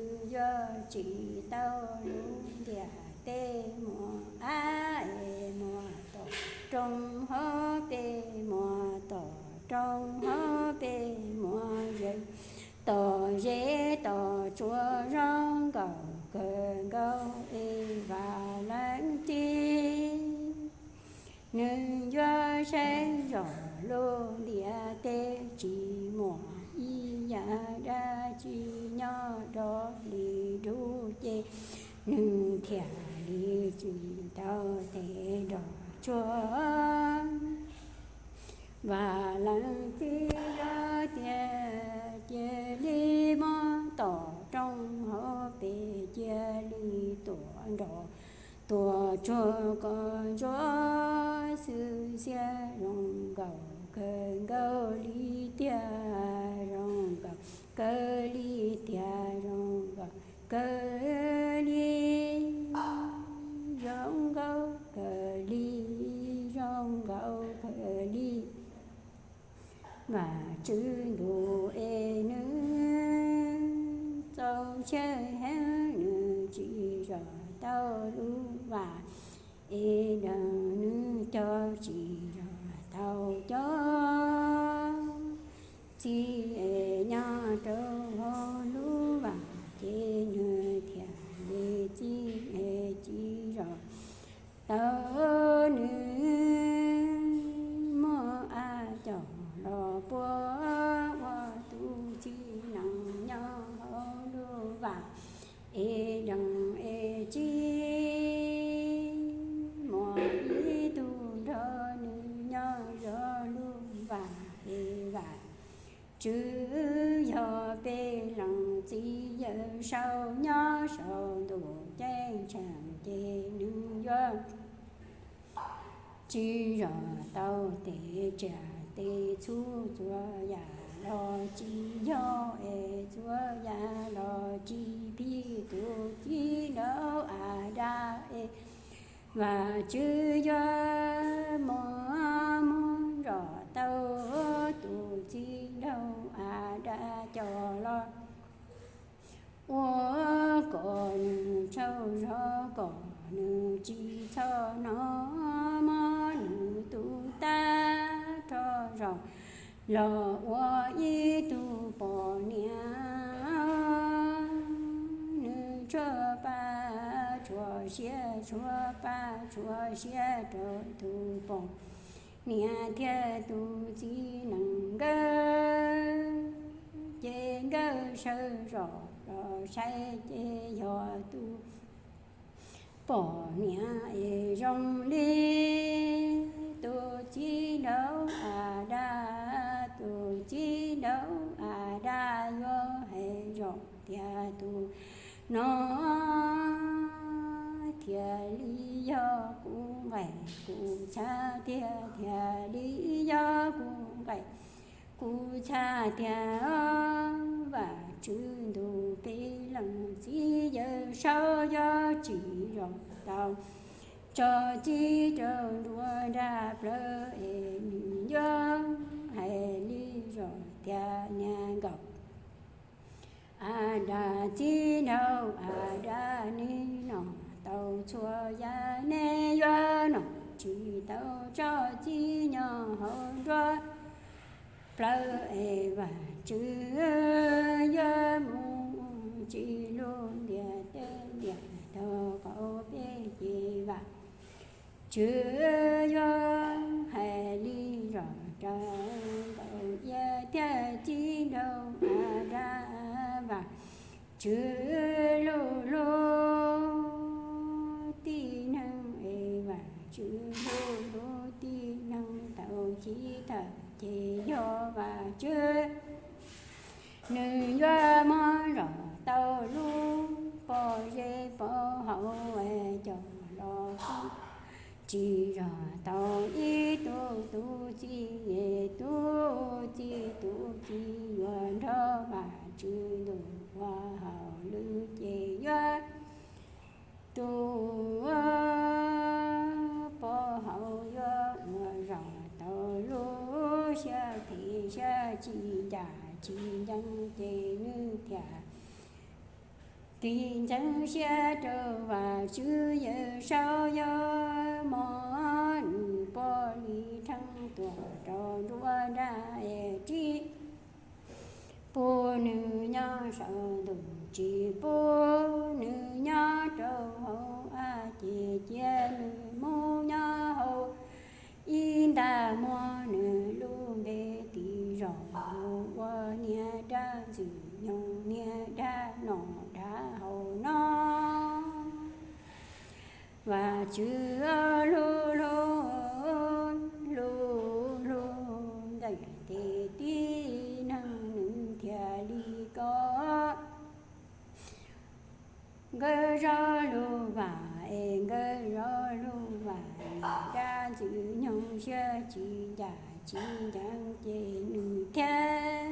Nws yuav tsis tau lub ntiaj teb muaj ab es muaj tom rooj hauv pes, muaj tom rooj hauv pes muaj zes, tom zes tom tsuas zoo nkauj kawg nkaus es vam leej tib. Nws yuav saib zoj lub ntiaj teb tsis muaj ib yam dab tsi nyob rau li dub ces nws thiaj li tsis tau tes nrog tsuag. Vam leej tib yog tias cia li muab tom rooj hauv pes cia li tuaj nrog tuaj tsuag kom ntsuab xwb xiab zoo nkauj kawg nkaus li tiag, zoo nkauj kawg li tiag, zoo nkauj kawg li, zoo nkauj kawg li, zoo nkauj kawg li. Vajtswv ntuj es nws txaus ntshai heev, nws tsis zov tau lub vas es dees, nws cog tsis zov tau cov txiv es nyob rau hauv lub vas ces nws thiaj li txib es tsis zov tau. Nws muab ab coj los puag ua tus txiv nees nyob hauv lub vas es dees es tsis muaj ib tug nrog nws nyob zov lub vas es Vajtswv yog peb leej txiv Yawmsaub nyob saum ntuj ceeb tsheej ces nws yuav tsis zov tau tej tsiaj tej txhu txhua yam los tsis yog es txhua yam los tsis phim tus txiv nraug Adas es Vajtswv yuav muab muab zov tau tus txiv nraug Adas coj los ua kom nws tsaug zog, kom nws tsis txhob hnov, muab nws tus tub rho zog los ua ib tug poj niam. Nws tshuav paj tshuav siab, tshuav paj tshuav siab rau tus poj niam thiab tus txiv nees nkawd. Ces nkawd sawv zog los saib ces yog tus poj niam es zoo li tus txiv nraug Adas. Tus txiv nraug Adas yuav hais zoj tias tus no thiaj li yog kuv nqaij kuv txha tiag, thiaj li yog kuv nqaij kuv txha tiag. Vajtswv ntuj, peb leej txiv Yawmsaub yuav tsis zov tau tso txiv rau nruab nrab plawv es nws yuav hais li zoj tias niag nkauj Adas, txiv nraug Adas, nej noj tau txhua yam, nej yuav noj tsis tau tso txiv nyob hauv nruab plawv es Vajtswv yuav mus tsim lub ntiaj teb ntiaj teb rau peb ces Vajtswv yuav hais li zoj rau nkauj Iab thiab txiv nraug Adas. Vajtswv lub lub tib neeg es Vajtswv lub lub tib neeg tau chiv tawm ces yog Vajtswv nws yuav muab zov tau lub pob zeb pob hauv coj los pub, tsis zov tau ib tug tus txiv, tus txiv, tus txiv yuav nrog Vajtswv ntuj ua hauj lwm ces yuav tus pob hauv yuav ua zov tau lub siab phem siab tsis ncaj tsis ncees ces nws thiaj Tig ntxeev siab rau Vajtswv Yawmsaub, yog mob nws poj li rheev tuaj rau nruab nrab es tsis pub nws nyob saum ntuj, tsis pub nws nyob rau hauv av, ces cia nws mus nyob hauv ib nta muag. Nws lub npe tis zos hu ua niag dab ntxwg nyoog, niag dab nom dab haus no. Vajtswv hlub hlub, hlub hlub nkees tes tib neeg, nws thiaj li kom nkawd zov lub vaj es nkawd zov lub vaj. Niag dab ntxwg nyoog siab tsis ncaj tsis ncees, ces nws thiaj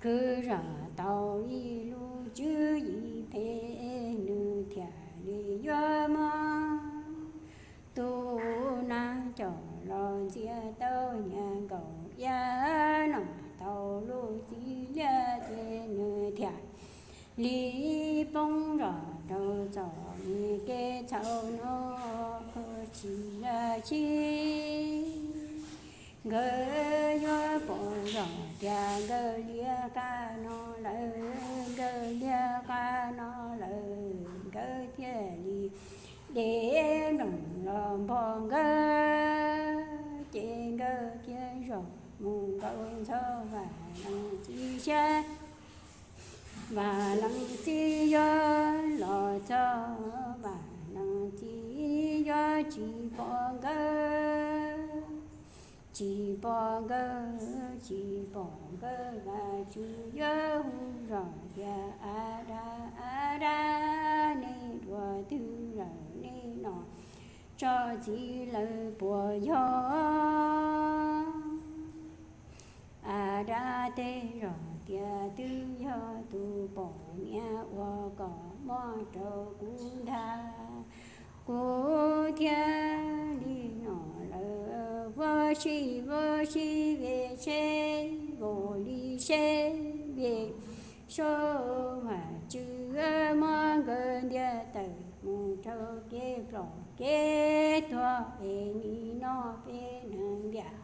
khwv zog tau ib lub tswv yim phem, nws thiaj li yuav muab tus nab coj los ntxias tau niag nkaus iab no tau lub txiv liab, ces nws thiaj li poob nrog rau txoj niag kev txhaum no. Kho tsis yog tsis nkawd yuav pom zog tias nkawd liab qab no lawm, nkawd liab qab no lawm, nkawd thiaj li de nplooj los npog nkawd, ces nkawd khiav zog mus nkaum ntxhov Vaj Leej Txiv siab. Vaj Leej Txiv yuav los txog, Vaj Leej Txiv yuav tsis pom nkawd, tsis pom nkawd, tsis pom nkawd. Vajtswv yuav hu zog tias, A dab, A dab, nej dua twg lawm? Nej nom tso txiv lawm puas yog? A dab teb zog tias, Twb yog tus poj niam uas koj muab rau kuv nrhab, kuv thiaj li nom lawm. Vuab si, vuab si, vim seb, vim li seb, vim seb Vajtswv muab nkawd ntiab tawm mus rau kev ploj kev tuag, es nim no peb neeg ntiaj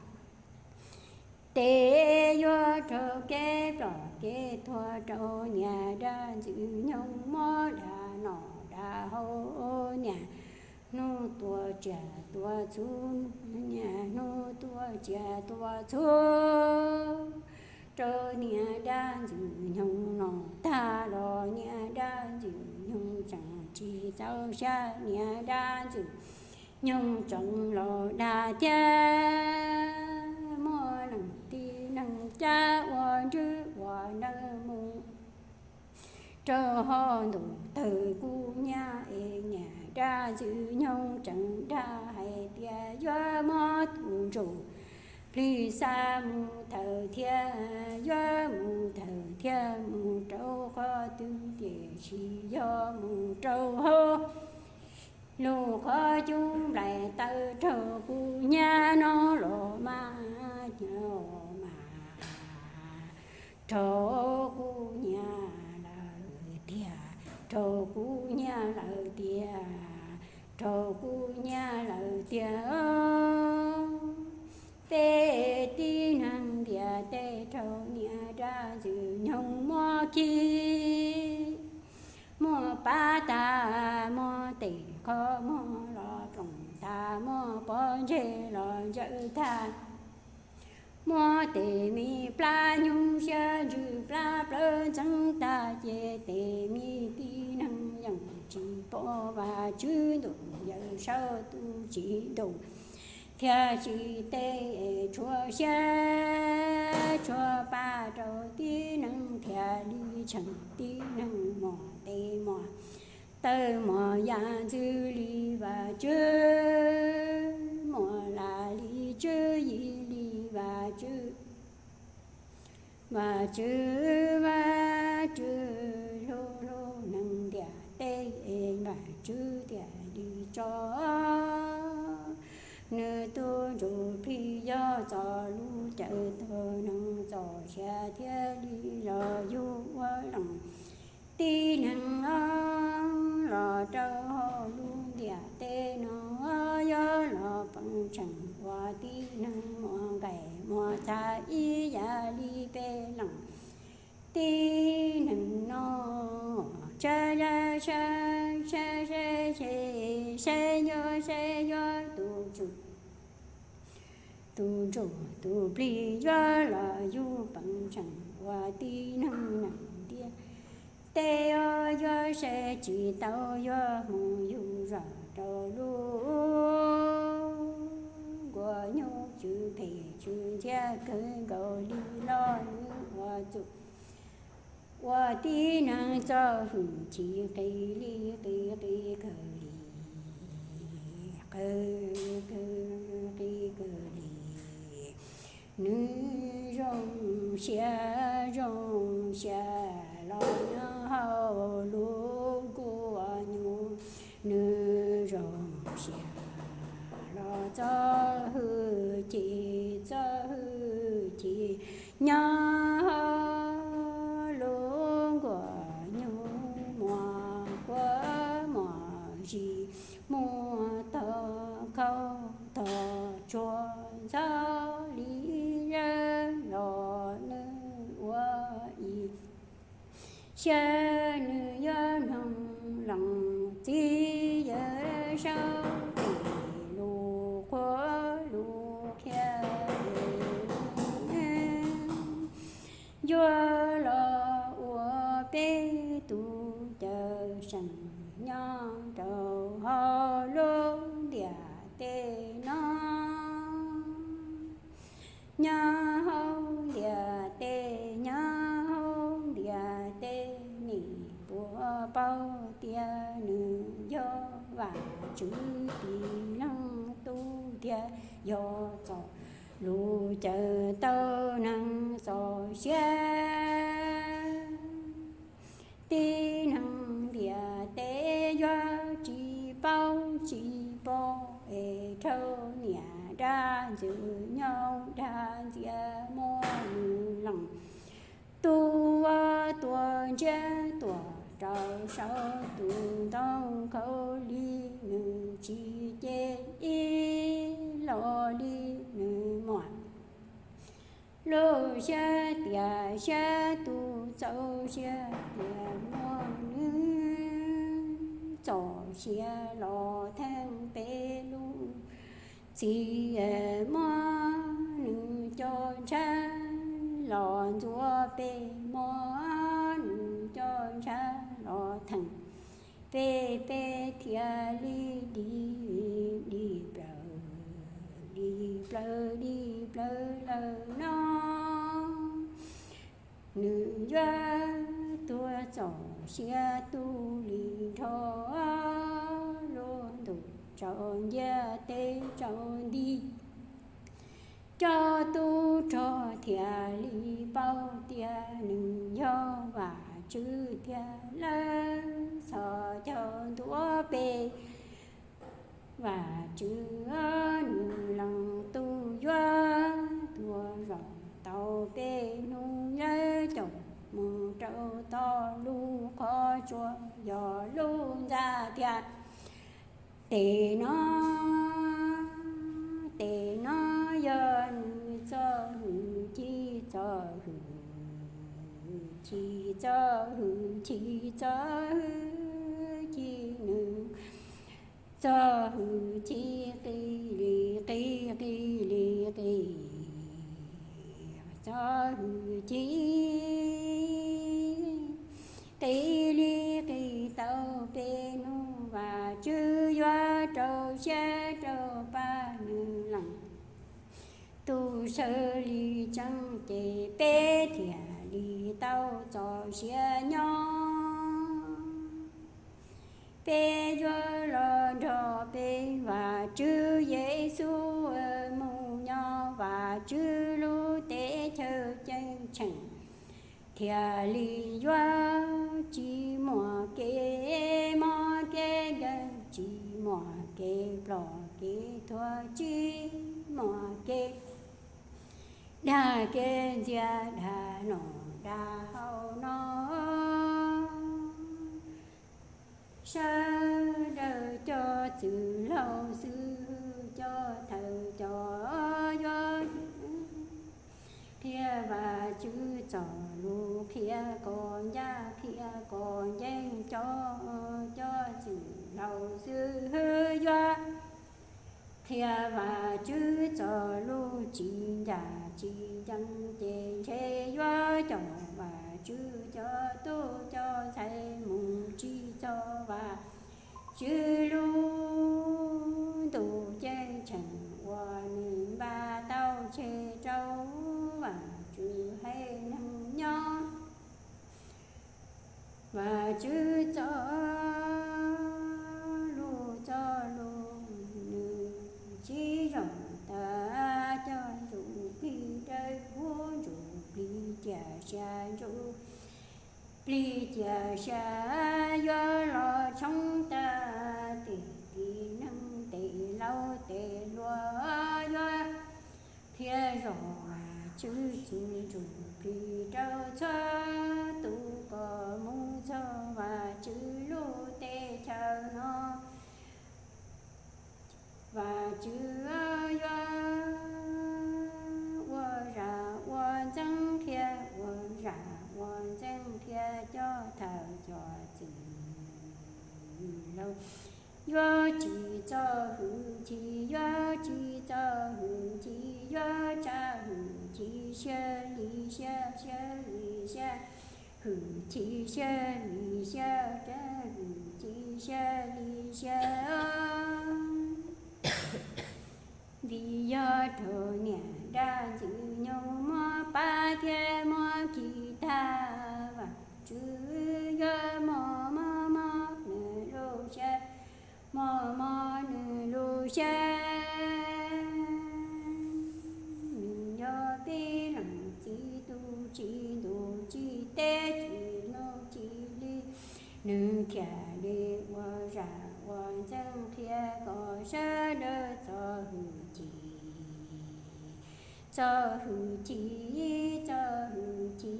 teb yuav raug kev ploj kev tuag rau niag dab ntxwg nyoog muab dag noj dag haus niaj hnub tuaj tsiaj tuaj txhu, niaj hnub tuaj tsiaj tuaj txhu rau niag dab ntxwg nyoog no tag los. Niag dab ntxwg nyoog tseem tsis txaus siab, niag dab ntxwg nyoog tseem los dag thiab, muaj leej tib neeg cab ua nrwb ua nrawm mus rau hauv ntuj tawg kub hnyiab, es niag dab ntxwg nyoog tseem dag hais tias yuav muab tus ntsuj plig xa mus thawm thiab, yuav mus thawm thiab mus rau qhov twg, tiam sis yog mus rau hauv lub qhov cub nplaim tawg raug kub hnyiab no los mas, mas raug kub hnyiab lawm tiag, raug kub hnyiab lawm tiag, raug kub hnyiab lawm tiag. Peb tib neeg ntiaj teb raug niag dab ntxwg nyoog muab khi, muab pab tag, muab tes qhov muag los ploom tag, muab pob ntseg los ntsawj tag, muab tes me plab nyuj siab ntsws plab plawv ntxeev tag, ces tes me tib neeg yeej tsis pom Vajtswv ntuj, Yawmsaub tus tsim ntuj thiaj tsis teb, tshuav siab tshuav pab rau tib neeg thiaj li tsheej tib neeg muaj tes muaj taw muaj yam ntxwv li Vajtswv, muaj laj lim tswv yim li Vajtswv. Vajtswv, Vajtswv hlub hlub neeg ntiaj teb, Vajtswv thiaj li tso nws tus ntsuj plig, yog txoj lus cawm tau neeg txoj sia thiaj li los yug ua leej tib neeg. Saib, saib, saib, saib, saib, saib yuav, saib yuav tus ntsuj, tus ntsuj tus plig yuav los yug peem tseem ua tib neeg nees ntiaj teb, yuav saib tsis tau yuav mus yug zos rau lub nkuaj nyuj tsw phem tsw ntxhiab kawg nkaus li los nws ua txuj ua tib neeg txo hwj chim qis li qis qis kawg li, qis kawg li. Nws zoo siab zoo siab los nyob hauv lub nkuaj nyuj, nws zoo siab los txo hwj chim txo hwj chim nyob hauv lub nkuaj nyuj, muaj quav muaj zis, muaj tog khaub tog tsuag ntxhov li zawj los nws ua ib siab nws yuav mloog loos txiv yawg saub tes lus qhuab lus qhia, yuav los ua peb tus cawm seej nyob rau hauv lub ntiaj teb no. Nyob hauv ntiaj teb, nyob hauv ntiaj teb, nej puas paub tias nws yog Vajtswv tib leeg tub thiab yog txoj lus cawm tau neeg txoj sia. Tib neeg ntiaj teb yuav tsis paub tsis pom es dhau niam dab ntxwg nyoog dab ntxias muab nws loos. Tus uas tuaj ntsiab tuaj rau saum tus ntoo khaub lig, nws tsis cem ib los li, nws muaj lub siab tias siab tus txaus siab tias muaj nws txoj sia los theej peb lub txiv, muab nws cov ntshav los ntxuav peb, muab nws cov ntshav los theej peb, peb thiaj li dim, dim plaws, dim plaws, dim plaws lawm no. Nws yuav tuag txoj sia tu li nrho, lub ntuj tsaus ncia teb tsaus nti, cov tub rog thiaj li paub tias nws yog Vajtswv tiag lawm. Txhos caug ntuj peb, Vajtswv nws leej tub yuav tuag zaum tau peb hnub, yawm caum mus rau tom lub qhov tsua yog lub ntxa thiab. Tes no, tes no yog nws txoj hwj chim, txoj hwj chim, txoj hwj chim, txoj hwj chim, nws txoj hwj chim qis li qis, qis li qis, txoj hwj chim qis li qis tau peb hnub. Vajtswv yuav rau siab rau pab nws leej tub sawv li tseeb, ces peb thiaj li tau txoj sia nyob. Peb yuav los nrog peb Vajtswv Yexus mus nyob Vajtswv lub teb chaws ceeb tsheej, thiaj li yuav tsis muaj kev mob kev nkeeg, tsis muaj kev ploj kev tuag, tsis muaj kev dag kev ntxias, dag noj dag haus no. Sawv daws cov txwj laug xib hwb, cov thawj cov yuav qhia Vajtswv txoj lus qhia kom ncaj qhia thiab koj nceeb cov, cov txwj laug xwb yuav qhia Vajtswv txoj lus tsis ncaj tsis ncees ces ntshe yuav coj Vajtswv cov tub cov ntxhais mus tsis txog Vajtswv lub ntuj ceeb tsheej uas nws npaj tau tseg rau Vajtswv haiv neeg nyob. Vajtswv txoj lus, txoj lus nws tsis zoo tag, coj ntsuj plig dawb huv, ntsuj plig cia siab, ntsuj plig cia siab yuav los tshoob tag tej txiv neej tej laus tej hluas, yuav qhia zog Vajtswv txoj, ntsuj plig rau txhua tus kom mus txog Vajtswv lub teb chaws no. Vajtswv yuav ua zaj ua ntxeev qhia, ua zaj ua ntxeev qhia cov thawj cov txwj laug. Yuav tsis txo hwj chim, yuav tsis txo hwj chim, yuav tsa hwj chim siab li siab, siab li siab, hwj chim siab li siab, tsa hwj chim siab li siab. Vim yog raug niam dab ntxwg nyoog muab pab thiab muab khi tag, Vajtswv yuav mob mob mob nws lub siab, mob mob nws lub siab. Nws yog peb leej txiv tus tsis ntuj tsis teb tsis hnub tsis hli, nws thiaj li ua zaj ua ntxeev qhia kom sawv daws txo hwj chim, txo hwj chim, txo hwj chim,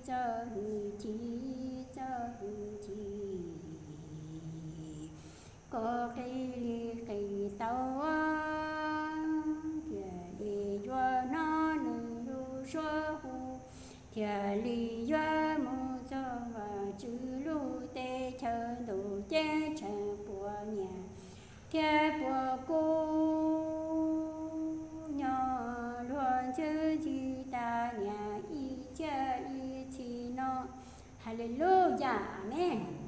txo hwj chim, txo hwj chim, kom qis li qis tau, thiaj li yuav hnov nws lub suab hu, thiaj li yuav mus txog Vajtswv lub teb chaws ntuj ceeb tsheej puas nyiam thiab puas kub, nyob luag ntxwb ntxhi tas niam ib txhiab ib txhis no. Haleluyas, amees.